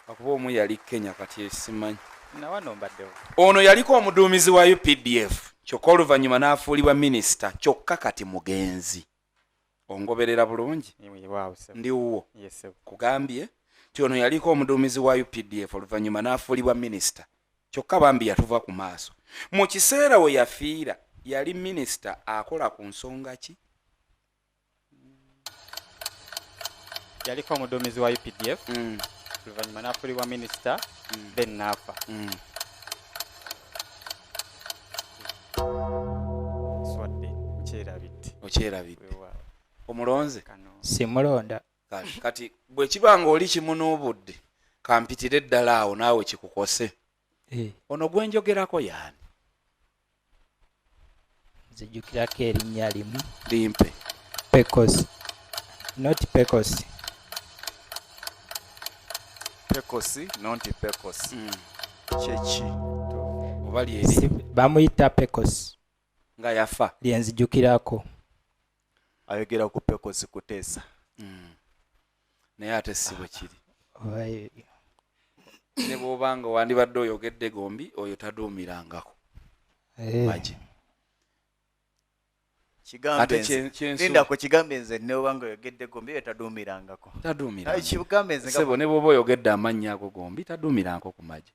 Speaker 3: Akuba omu yali Kenya kati simanyi.
Speaker 6: Na wano mbaddewo.
Speaker 3: Ono yaliko omuduumizi wa UPDF kyokka oluvannyuma n'afuulibwa minisita kyokka kati mugenzi. Ongoberera bulungi?
Speaker 6: Weewaawo, ssebo.
Speaker 3: Ndi wuwo.
Speaker 6: Yes, ssebo.
Speaker 3: Kugambye nti ono yaliko omuduumizi wa UPDF oluvannyuma n'afuulibwa minisita kyokka bambi yatuva ku maaso. Mu kiseera we yafiira yali minisita akola ku nsonga ki?
Speaker 6: Yaliko omuduumizi wa UPDF, oluvannyuma n'afuulibwa minisita, then n'afa. Swadde, nkyerabidde.
Speaker 3: Okyerabidde.
Speaker 6: Weewaawo.
Speaker 3: Omulonze?
Speaker 6: Kano.
Speaker 4: Simulonda.
Speaker 3: Kati bwe kiba ng'oli kimunuubudde, kampitire ddala awo naawe kikukose. Ono gwe njogerako y'ani?
Speaker 4: Nzijukirako erinnya limu.
Speaker 3: Limpe.
Speaker 4: Pecos. Not Pecos.
Speaker 2: Pecos, not Pecos. Kyeki?
Speaker 3: Oba lyeri?
Speaker 4: Bamuyita Pecos.
Speaker 3: Nga yafa.
Speaker 4: Lye nzijukirako.
Speaker 2: Ayogera ku Pecos kuteesa.
Speaker 3: Naye ate si bwe kiri.
Speaker 4: Oba ebyo.
Speaker 3: Ne bw'oba nga wandibadde oyogedde gombi, oyo taduumirangako. Magi.
Speaker 2: Kigambe
Speaker 3: Ate
Speaker 2: nze.
Speaker 3: kyensu-
Speaker 2: Linda ku kigambe nze ne bw'oba nga oyogedde gombi, oyo taduumirangako.
Speaker 3: Taduumirangako.
Speaker 2: Kigambe nze nga
Speaker 3: Ssebo, ne bw'oba oyogedde amannya ago gombi, taduumirangako ku magi.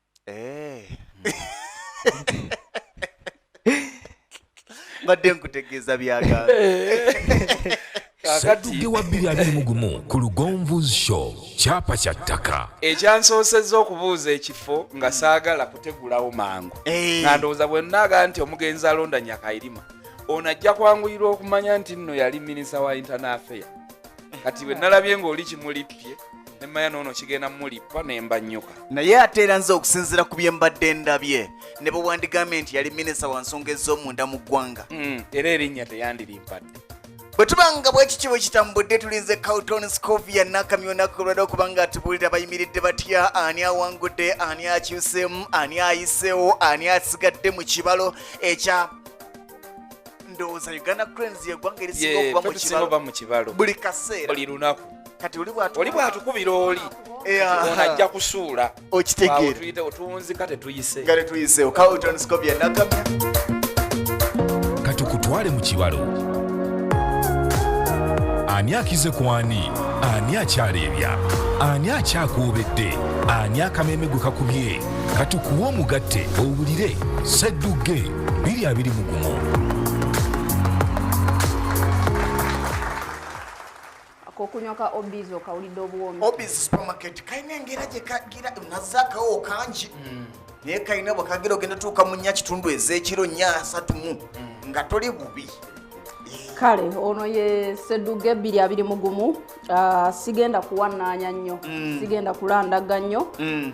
Speaker 2: Mbadde nkutegeeza byagambye.
Speaker 1: Sseddugge wa 2021 ku Lugonvu's Show, kyapa kya ttaka.
Speaker 3: Ekyansoosezza okubuuza ekifo nga saagala kutegulawo mangu. Nga ndowooza bwe nnaaga nti omugenzi alonda Nyakairima, ono ajja kwanguyirwa okumanya nti nno yali minisita wa Internal Affairs. Kati bwe nalabye ng'oli kimulippye, ne mmanya n'ono kigenda mmulippa ne mbannyuka.
Speaker 2: Naye ate era nze okusinziira ku bye mbadde ndabye, ne bwe wandigambye nti yali minisita wa nsonga ez'omunda mu ggwanga.
Speaker 3: Era erinnya teyandirimpadde.
Speaker 2: Bwe tuba nga bwe kiki bwe kitambudde, tulinze Carlton Scovia Nakamyo olunaku okuba nga atubuulira bayimiridde batya, ani awangudde, ani akyuseemu, ani ayiseewo, ani asigadde mu kibalo ekya ndowooza Uganda Cranes y'eggwanga erisinga
Speaker 3: Ye,
Speaker 2: okuba
Speaker 3: ffe
Speaker 2: mu
Speaker 3: tusinga
Speaker 2: kibalo
Speaker 3: okuba mu kibalo.
Speaker 2: Buli kaseera.
Speaker 3: Buli lunaku.
Speaker 2: Kati oli
Speaker 3: Oli bw'atukubira oli. Ono ajja kusuula.
Speaker 2: Okitegeera.
Speaker 3: Awo tuyite, otuwunzika tetuyise.
Speaker 2: Nga tetuyiseewo. Carlton Scovia Nakamyo.
Speaker 1: Katukutwale mu kibalo. Ani akize ku ani? Ani akyaleebya? Ani akyakuobedde? Ani akameeme gwe kakubye? Katukuwe omugatte owulire Sseddugge 2021.
Speaker 5: Akokunywa ka Obis okawulidde obuwoomi.
Speaker 2: Obis supermarket kalina engera gye kagira nazzaakawo kangi naye kalina bwe kagira ogenda tuuka mu nnya kitundu ez'ekiro nnya asatu mu nga toli bubi.
Speaker 5: Kale ono ye Sseddugge 2021. Sigenda kuwannaanya nnyo, sigenda kulandaga nnyo,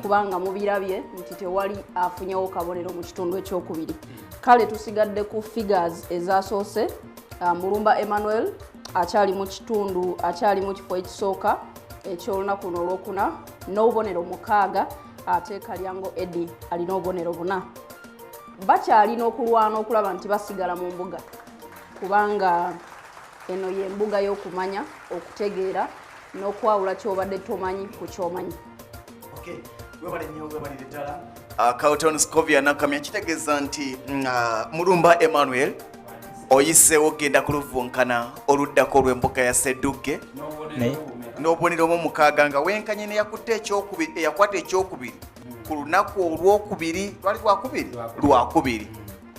Speaker 5: kubanga mubirabye nti tewali afunyewo kabonero mu kitundu ekyokubiri. Kale tusigadde ku figures ezasoose. Mulumba Emmanuel akyali mu kitundu, akyali mu kifo ekisooka eky'olunaku luno olwokuna n'obubonero 6, ate Kalyango Eddie alina obubonero 4. Bakyalina okulwana okulaba nti basigala mu mbuga, kubanga eno ye mbuga y'okumanya, okutegeera n'okwawula ky'obadde tomanyi ku ky'omanyi.
Speaker 2: Okay, webale nnyo, webalire ddala. Carlton Scovia Nakamya, kitegeeza nti Mulumba Emmanuel oyiseewo ogenda kuluvunkana oluddako olw'embuga ya Sseddugge n'obubonero bwo 6 nga wenkanye neyakutte ekyokubiri, eyakwata ekyokubiri ku lunaku olwokubiri, lwali lwakubiri, lwakubiri.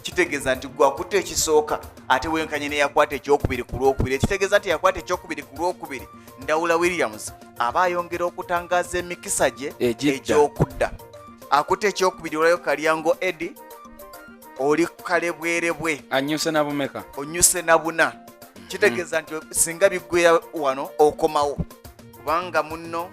Speaker 2: Kitegeeza nti gwakutte ekisooka ate wenkanye neyakwata ekyokubiri ku lwokubiri. Ekitegeeza nti yakwata ekyokubiri ku lwokubiri, Ndawula Williams aba ayongera okutangaaza emikisa gye
Speaker 3: Egidda.
Speaker 2: egy'okudda. Akutte ekyokubiri olwayo Kalyango Eddie oli kalebwerebwe.
Speaker 3: Anyuse na bumeka?
Speaker 2: Onyuse na 4. Kitegeeza nti singa biggwera wano okomawo, kubanga munno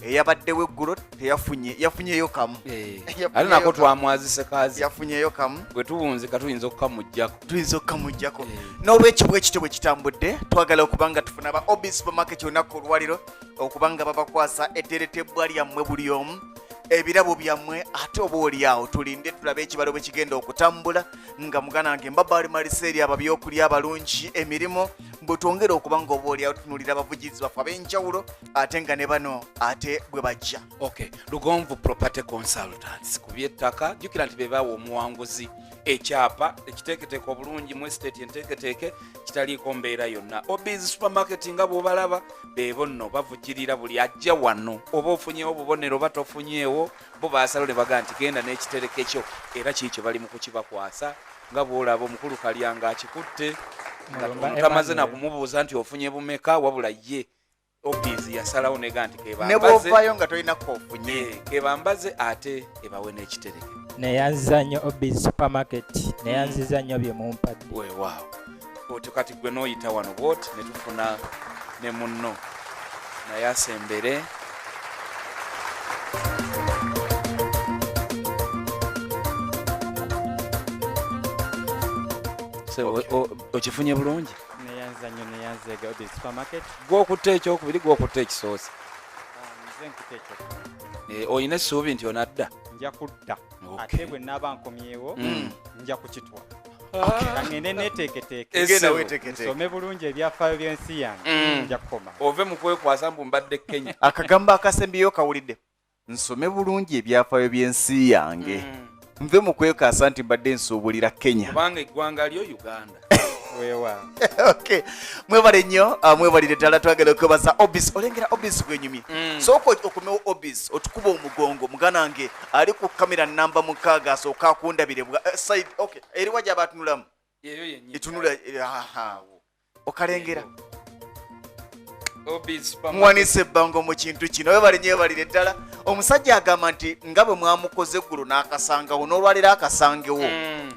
Speaker 2: eyabaddewo eggulo teyafunye, yafunyeyo kamu. Yafunyeyo
Speaker 3: Ate nako
Speaker 2: kamu.
Speaker 3: twamwazise kazi.
Speaker 2: Yafunyeyo kamu.
Speaker 3: Bwe tuwunzika tuyinza okukamuggyako.
Speaker 2: Tuyinza okukamuggyako. N'olwekyo bwe kityo bwe kitambudde, twagala okuba nga tufuna aba Obis Supermarket olunaku olwaliro okuba nga babakwasa etteretebbwa lyammwe buli omu, ebirabo byammwe, ate oba oli awo tulinde tulabe ekibalo bwe kigenda okutambula. Nga muganda wange Mbabaali Maliseeri, ababyokulya abalungi, emirimu bwe twongera okuba nga oba oli awo tutunuulira abavugirizi baffe ab'enjawulo, ate nga ne bano ate bwe bajja.
Speaker 3: Okay, Lugonvu Property Consultants ku by'ettaka, jjukira nti be baawa omuwanguzi ekyapa ekiteeketeeke obulungi mu estate enteeketeeke kitaliiko mbeera yonna. Obis Supermarket nga bw'obalaba beebo nno bavugirira buli ajja wano, oba ofunyeewo obubonero oba tofunyeewo, bo baasalawo ne bagamba nti genda n'ekitereke kyo, era kii kye bali mu kukibakwasa. Nga bw'olaba omukulu Kalyango akikutte, nga
Speaker 4: Mulumba
Speaker 3: ono tamaze na
Speaker 4: Emmanuel.
Speaker 3: kumubuuza nti ofunye bumeka, wabula ye Obis yasalawo nega nti
Speaker 2: Ne
Speaker 3: kebambaze.
Speaker 2: bw'ovaayo nga tolina kofunye.
Speaker 3: Kebambaze ate ebawe n'ekitereke.
Speaker 4: Neyanziza nnyo Obis Supermarket, neyanziza nnyo bye mumpadde.
Speaker 3: Weewaawo. Otyo kati gwe n'oyita wano bw'oti ne tufuna ne munno naye asembere. So, okifunye bulungi?
Speaker 6: Neyanza nnyo, neyanza ega Obis Supermarket.
Speaker 3: Gw'okutte ekyokubiri, gw'okutte ekisoose.
Speaker 6: Nze nkutte ekyokubiri.
Speaker 3: Olina essuubi nti onadda?
Speaker 6: Nja kudda.
Speaker 3: Okay.
Speaker 6: Ate bwe naaba nkomyewo, nja kukitwa.
Speaker 3: Okay.
Speaker 6: Ka ngende neeteeketeeke.
Speaker 3: Genda
Speaker 2: Ese. weeteeketeeke.
Speaker 6: Nsome bulungi ebyafaayo by'ensi yange. Nja kukoma.
Speaker 3: Ove mu kwekwasa mbu mbadde Kenya.
Speaker 2: Akagambo akasembyeyo kawulidde. Nsome bulungi ebyafaayo by'ensi yange. Nve mu kwekwasa nti mbadde nsuubulira Kenya.
Speaker 3: Kubanga eggwanga lyo Uganda.
Speaker 6: Weewaawo.
Speaker 2: Okay. Mwebale nnyo, mwebalire ddala, twagala okwebaza Obis. Olengera Obis bwenyumye. Sooka okomewo Obis, otukuba omugongo. Muganda wange ali ku kamera namba 6 asooka akundabire bwa side. Okay, eriwa gy'aba atunulamu?
Speaker 3: Yeyo yennyini.
Speaker 2: Etunula, aha. Okalengera.
Speaker 3: Obis Supermarket.
Speaker 2: Muwanise ebbango mu kintu kino. Webale nnyo, webalire ddala. Omusajja agamba nti nga bwe mwamukoze eggulo n'akasangawo, n'olwaliro akasangewo.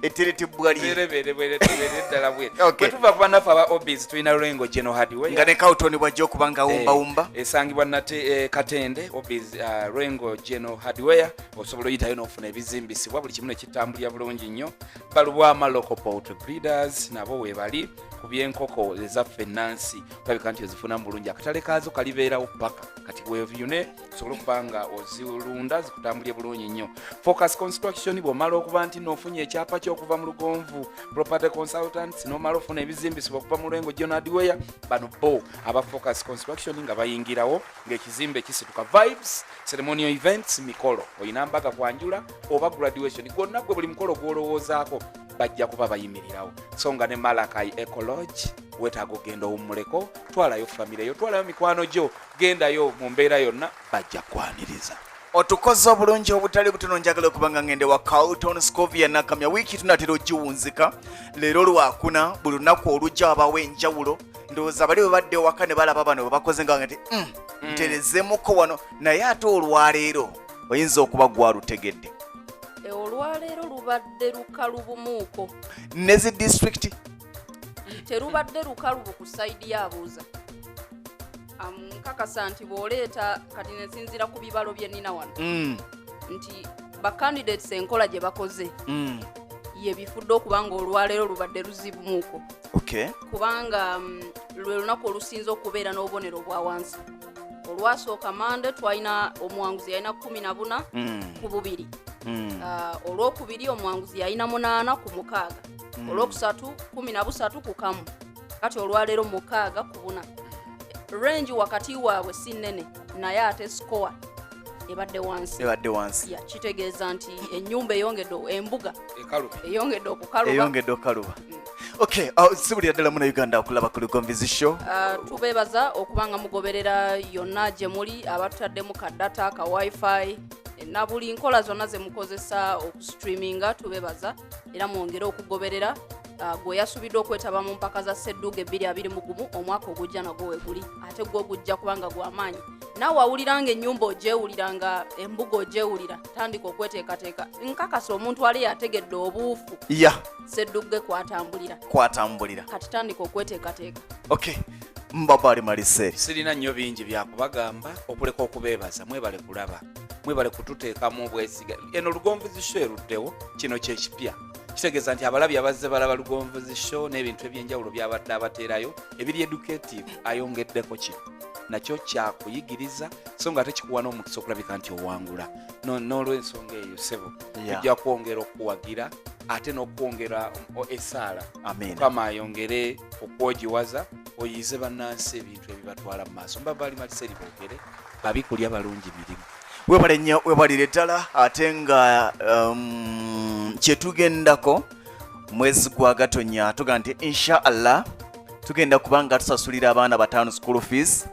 Speaker 2: Etteretebbwa lye.
Speaker 3: Beere, beere, beere, beere ddala bwe.
Speaker 2: Okay.
Speaker 3: Bwe tuva ku bannaffe aba Obis, tulina Lwengo General Hardware.
Speaker 2: Nga ne Carlton bw'ajja okuba nga awumbawumba.
Speaker 3: Esangibwa nate Katende, Obis, Lwengo General Hardware. Osobola oyitayo n'ofuna ebizimbisibwa, buli kimu ne kitambulira bulungi nnyo. Balubwama Local Poultry Breeders nabo weebali ku by'enkoko ezaffe ennansi, olabika nti ozifuna mu bulungi. Akatale kaazo kalibeerawo paka kati weeyune osobole okuba nga ozirunda zikutambulire bulungi nnyo. Focus Construction, bw'omala okuba nti n'ofunye ekyapa ky'okuva mu Lugonvu Property Consultants, n'omala ofuna ebizimbisibwa okuva mu Lwengo General Hardware, bano bo aba Focus Construction nga bayingirawo ng'ekizimbe kisituka. Vibes Ceremonial Events, mikolo, olina mbaga, kwanjula oba graduation, gwonna gwe buli mukolo gw'olowoozaako Bajja kuba bayimirirawo. So nga ne Malakai Ecology, weetaaga okugenda owummuleko, twalayo famire yo, twalayo mikwano gyo, gendayo mu mbeera yonna, bajja kwaniriza.
Speaker 2: Otukoze obulungi obutali butono. Njagala okuba nga ngende wa Carlton Scovia Nakamya. Wiiki tunatera ogiwunzika, leero lwakuna. Buli lunaku olujja wabawo enjawulo. Ndowooza bali bwe badde ewaka ne balaba bano bwe bakoze nga nti nterezeemuko wano, naye ate olwaleero oyinza okuba gwalutegedde.
Speaker 5: Olwaleero lubadde lukalubumuuko.
Speaker 2: Ne zi disitulikiti.
Speaker 5: Terubadde lukalubu ku side yabuuza. Nkakasa nti bw'oleeta kati nesinziira ku bibalo bye nnina wano nti bacandidates enkola gye bakoze ye bifudde okuba nga olwaleero lubadde luzibumuuko, kubanga lwe lunaku olusinze okubeera n'obubonero obwa wansi. Olwasooka Mande twalina omuwanguzi yalina 14 ku 2. Olwokubiri omuwanguzi yalina 8 ku 6. Olwokusatu 13 ku 1. Kati olwaleero 6 ku 4. Range wakati waabwe si nnene, naye ate score ebadde wansi.
Speaker 2: Ebadde wansi.
Speaker 5: Ya, kitegeeza nti ennyumba eyongedde, embuga
Speaker 3: ekaluba,
Speaker 5: eyongedde okukaluba.
Speaker 2: Eyongedde okukaluba. Okay, sibulira ddala muna Uganda okulaba ku Lugonvu's Show.
Speaker 5: Tubeebaza okuba nga mugoberera yonna gye muli, abatutaddemu ka data, ka wifi na buli nkola zonna ze mukozesa okustreaminga. Tubeebaza era mwongere okugoberera. Gwe yasubiddwa okwetaba mu mpaka za Sedduga 2021 omwaka ogujja nagwo weguli, ate gwe gujja kubanga gwamaanyi. Naawe awulira nga ennyumba ogyewulira, nga embuga ogyewulira, tandika okweteekateeka. Nkakasa omuntu ali yategedde obuufu Seddugge kwatambulira.
Speaker 2: Kwatambulira.
Speaker 5: Kati tandika okweteekateeka.
Speaker 2: Okay, mbabali maliseri.
Speaker 3: Sirina nnyo bingi byakubagamba okuleka okubeebaza. Mwebale kulaba, mwebale kututeekamu obwesiga. Eno Lugonvu's Show eruddewo, kino kyekipya. Kitegeeza nti abalabi abazze balaba Lugonvu's Show n'ebintu ebyenjawulo byabadde abateerayo ebiri educative, ayongeddeko kino nakyo kyakuyigiriza, so nga ate kikuwa n'omukisa okulabika nti owangula. N'olwensonga eyo, sebo, tujja kwongera okuwagira ate n'okwongera essaala.
Speaker 2: Amiina.
Speaker 3: Mukama ayongere okwogiwaza, oyize bannansi ebintu ebibatwala mu maaso. Mbabali maliseri, boogere babikulya balungi mirimu.
Speaker 2: Webale nnyo, webalire ddala. Ate nga kyetugendako mwezi gwa Gatonya, tuga nti insha Allah tugenda kubanga tusasulira abaana bataano school fees.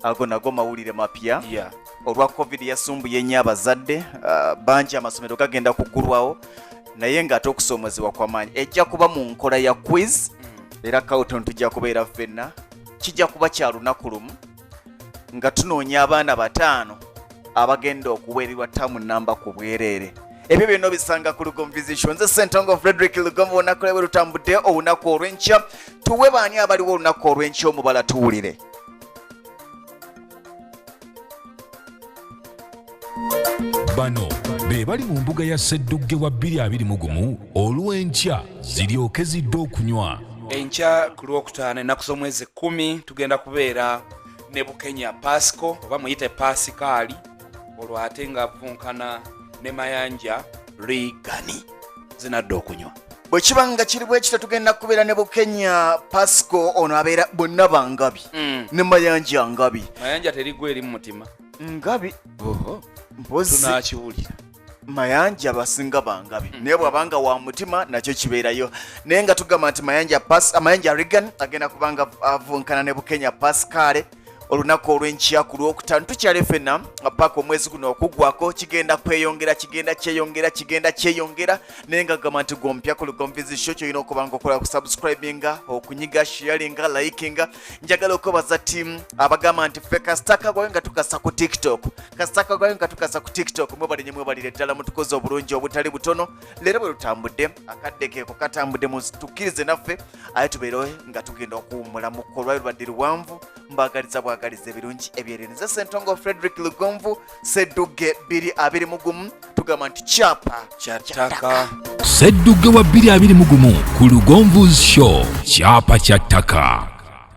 Speaker 2: Ago nago mawulire mapya. Olwa COVID yasumbuye nnyo abazadde bangi, amasomero gagenda kuggulwawo, naye ng'ate okusoomozebwa kw'amaanyi. Ejja kuba mu nkola ya quiz, era Carlton tujja kubeera ffenna. Kijja kuba kya lunaku lumu nga tunoonya abaana bataano abagenda okuweererwa term namba ku bwereere. Ebyo byonna obisanga ku Lugonvu's Show. Nze Sentongo Frederick Lugonvu. Olunaku lwe lutambudde, olunaku olw'enkya tuwe baani abaliwo olunaku olw'enkya omubala tuwulire.
Speaker 1: Bano be bali mu mbuga ya Sseddugge wa 2021 olw'enkya ziryoke zidde okunywa.
Speaker 3: Enkya ku Lwokutaano, ennaku z'omwezi 10, tugenda kubeera ne Bukenya Pasco, oba muyite Pasikaali, olwo ate nga vunkana ne Mayanja Rigani zinadde okunywa.
Speaker 2: Bwe kiba nga kiri bwe kityo, tugenda kubeera ne Bukenya Pasco. Ono abeera bonna bangabi ne Mayanja ngabi.
Speaker 3: Mayanja terigwa eri mu mutima.
Speaker 2: Ngabi mpozi.
Speaker 3: Tunakiwulira.
Speaker 2: Mayanja basinga bangabi, naye bw'abanga wa mutima nakyo kibeerayo. Naye nga tugamba nti Mayanja Pas, Mayanja Regan agenda kubanga avunkana ne Bukenya Pascal olunaku olw'enkya ku Lwokutaano. Tukyali ffenna paka omwezi guno okuggwako. Kigenda kweyongera, kigenda kyeyongera, kigenda kyeyongera. Naye nga gamba nti gwompya ku Lugonvu's Show, kyolina okuba nga okola kusubscribinga, okunyiga sharinga, likinga. Njagala okwebaza tiimu abagamba nti ffe kasita kagwayo nga tukasa ku TikTok, kasita kagwayo nga tukasa ku TikTok. Mwebale nnyo, mwebalire ddala, mutukoze obulungi obutali butono. Leero bwe lutambudde, akadde keeko katambudde, tukkirize naffe aye tubeere nga tugenda okuwummula muko. Lwali lubadde luwanvu. Mbagaliza bwagaliza ebirungi ebyerere. Nze Sentongo Frederick Lugonvu, Seddugge 2021. Tugamba nti kyapa
Speaker 3: kyattaka.
Speaker 1: Sseddugge wa 2021 ku Lugonvu's Show, kyapa kya ttaka.